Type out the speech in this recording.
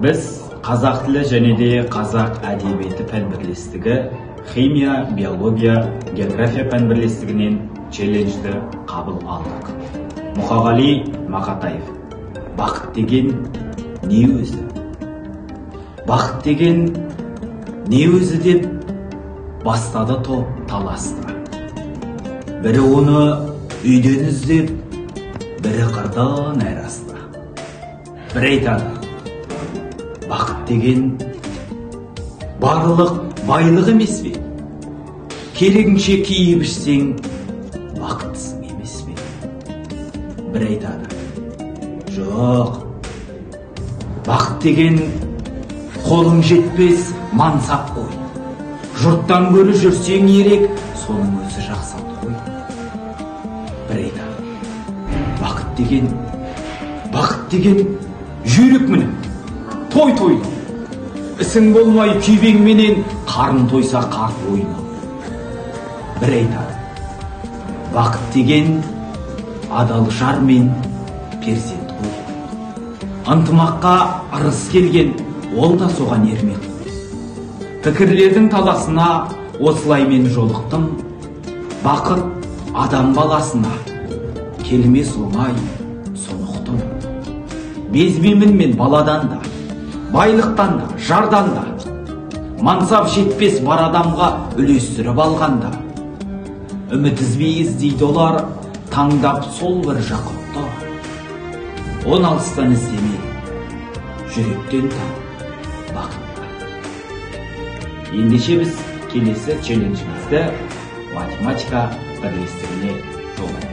Біз қазақ тілі және де қазақ әдебиеті пән бірлестігі, химия, биология, география пән бірлестігінен челленджді қабыл алдық. Мұқағали Мақатаев. Бақыт деген не өзі? Бақыт деген не өзі деп бастады топ таласты. Бірі оны үйден іздеп, бірі қырдан әрі асты. Бірі айтады, бақыт деген барлық байлық емес пе? Керегінше киіп ішсең, бақыттысың емес пе? Бірі айтады, жоқ, бақыт деген қолың жетпес мансап қой. Жұрттан гөрі жүрсең ерек, соның өзі жақсы ғой. Бір айтады, бақыт деген жүйрік мініп, той тойлау. Ісің болмай күйбеңменен қарын тойса қарт ойнау. Бір айтады, бақыт деген адал жар мен перзент қой. Ынтымаққа ырыс келген, ол да соған ермек қой. Пікірлердің таласына осылай мен жолықтым. Бақыт адам баласына келмес оңай, соны ұқтым. Безбеймін мен баладан да, байлықтан да, жардан да. Мансап жетпес бар адамға үлестіріп алғанда. Үміт үзбей іздейді олар, таңдап сол бір жақұтты. Он алыстан іздеме, жүректен тап бақытты. Ендеше біз келесі челленджімізді математика бірлестігіне жолдаймыз.